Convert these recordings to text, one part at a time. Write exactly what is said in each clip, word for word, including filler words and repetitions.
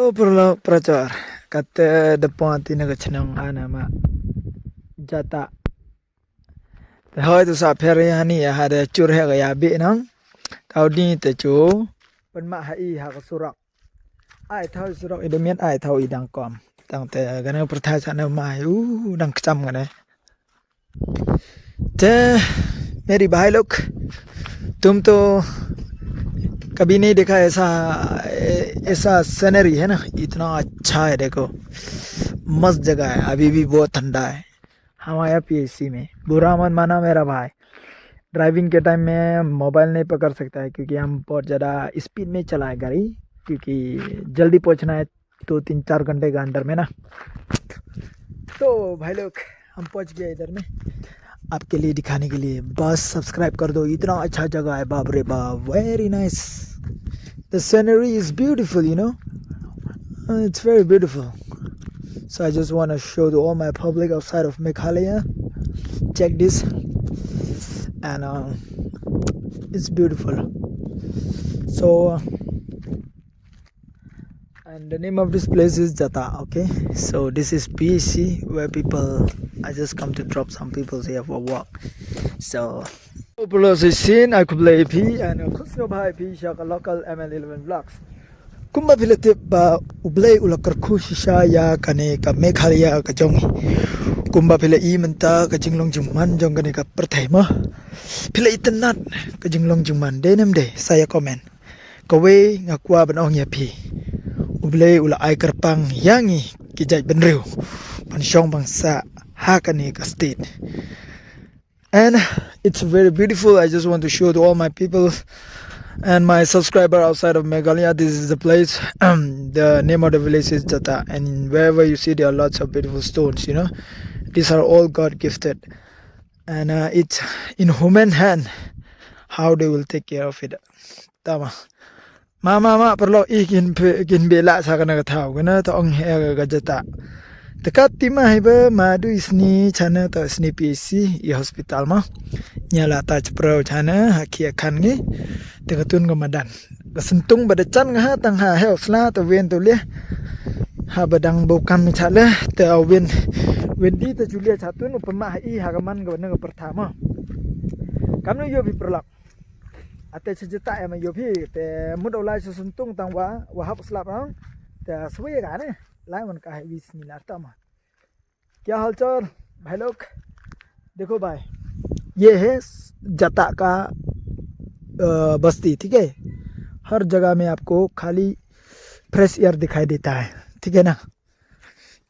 Perlu percor kata depan tina kechenang ana ma jata. Hoi tu sa peri hani ya hada curhe ga ya bi nang. Tau di te cu. Pen ma hai ha ka surak. Ai thau surak ida miat ai thau idang kom. Tang te gane perthai sana mai u dang kecam gane. ते मेरी भाई लोग, तुम तो कभी नहीं देखा ऐसा, ऐसा सीनरी है ना, इतना अच्छा है। देखो, मस्त जगह है, अभी भी बहुत ठंडा है। हम आया पीएसी में, बुरा मत माना मेरा भाई। ड्राइविंग के टाइम में मोबाइल नहीं पकड़ सकता है, क्योंकि हम बहुत ज़्यादा स्पीड में चलाए गाड़ी, क्योंकि जल्दी पहुंचना है, दो तीन चार घंटे के अंदर में ना। तो भाई लोग, हम पहुंच गए इधर में, आपके लिए दिखाने के लिए। बस सब्सक्राइब कर दो, इतना अच्छा जगह है, बाप रे बाप, very nice। The scenery is beautiful, you know, it's very beautiful. So I just want to show to all my public outside of Meghalaya, check this, and uh, it's beautiful. So uh, and the name of this place is Jata. Okay, so this is P C where people, I just come to drop some people here for a walk. So Pulo si sin aku play P and khusno bhai P shaka local M L eleven vlogs. Kumba pila tip ba ublei ulakar khushisha ya kane ka Meghalaya ka jong. Kumba pila i menta ka jinglong jingman jong kane ka perthai ma. Pila i tenat ka jinglong jingman de nem de saya komen. Kawei nga kua ban ong ya phi. Ublei ula ai kerpang yangi ki jait benriu. Ban shong bangsa ha kane ka state. And it's very beautiful. I just want to show to all my people and my subscriber outside of Meghalaya. This is the place. The name of the village is Jata. And wherever you see, there are lots of beautiful stones, you know. These are all God gifted. And uh, it's in human hand how they will take care of it. Tama. Ma, ma, ma, perlu i kin pe-, kin bela sa kana ka thau, kana ta ong he ka, ka jata. Teka tima hi ba ma du isni chana ta isni P C i hospital ma. Nya la ta chpro chana ha kia khan ngi. Teka tun ka madan. Ka sentung ba da chan nga ha tang ha he usla ta wen tu le. Ha ba dang bo kam mi cha le ta wen, wen di ta julia cha tun upama ha i ha ka man ka na ka pertama. Kam nu yo bi perlu. Ate chejeta ema yo phi te mut olai se suntung tang wa, wa hap slap rang. Te swe ga ne, lai man ka hai vis ni lar tama. क्या हालचाल भाई लोग? देखो भाई, ये है जता का अ, बस्ती, ठीक है। हर जगह में आपको खाली फ्रेश एयर दिखाई देता है, ठीक है ना।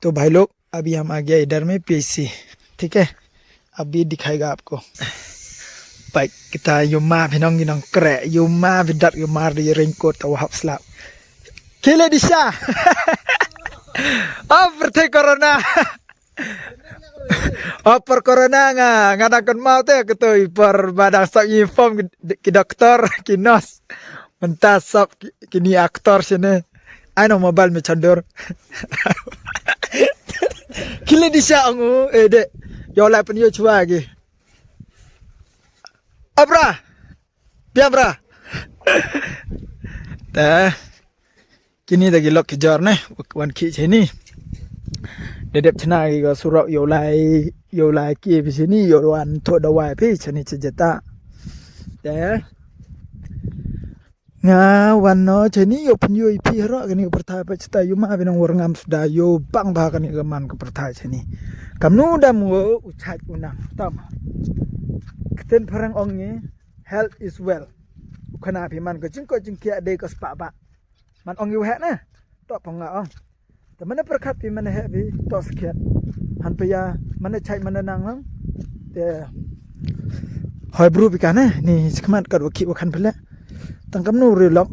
तो भाई लोग, अभी हम आ गया इधर में पीसी, ठीक है। अभी दिखाएगा आपको। Pai kita yuma phinong ginong kre, yuma bidak yuma di raincoat ta wahap slap. Kile disa. Apa te corona? Apa corona nga, nga dang kon mau te ketoi per badang sap uniform ki, ki doktor, ki nurse. Menta sap ki, kini aktor sini. Ai no mobile me chandur. Kile disa angu, eh, de. Yo lai pen yo chua gi. Abra. Pian bra. Te. Kini dagi lok ki jar ne. Wan ki cheni. Dedep chena gi ga surok yo lai, yo lai ki bi sini yo wan to da wai pi cheni chejeta. Te. Nga wan no cheni yo pun yo ipi hero kani pertai pa cheta yo ma binong war ngam suda yo bang ba kani ga man ka pertai cheni. Kamnu dam wo uchai unang tam. Keten perang ong ni health is well. Ukana pi man ka jingko jingkia de ka spa ba. Man ong yo hek na. To pong nga ong. Te mana perkhat pi mana hek pi to skhet. Han pe ya mana chai mana nang lang. Te hoi bru pi kana ni skmat kat waki wakan pele. Tangkam nu ri lok.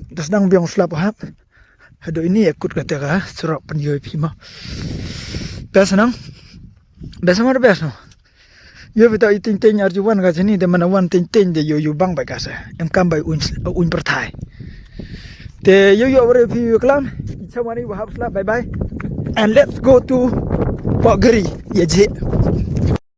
Das dang biong slap hap. Hado ini ekut kata ka surok pen yoi pi ma. Bes nang. Bes mar bes no. Yo bita i ting ting arju wan ka sini de mana wan ting ting de yo yo bang bai ka sa. Em kam bai un, un pertai. Te yo yo re pi yo klam. Icha wani wahap sla, bye bye. And let's go to Pogri. Ya je.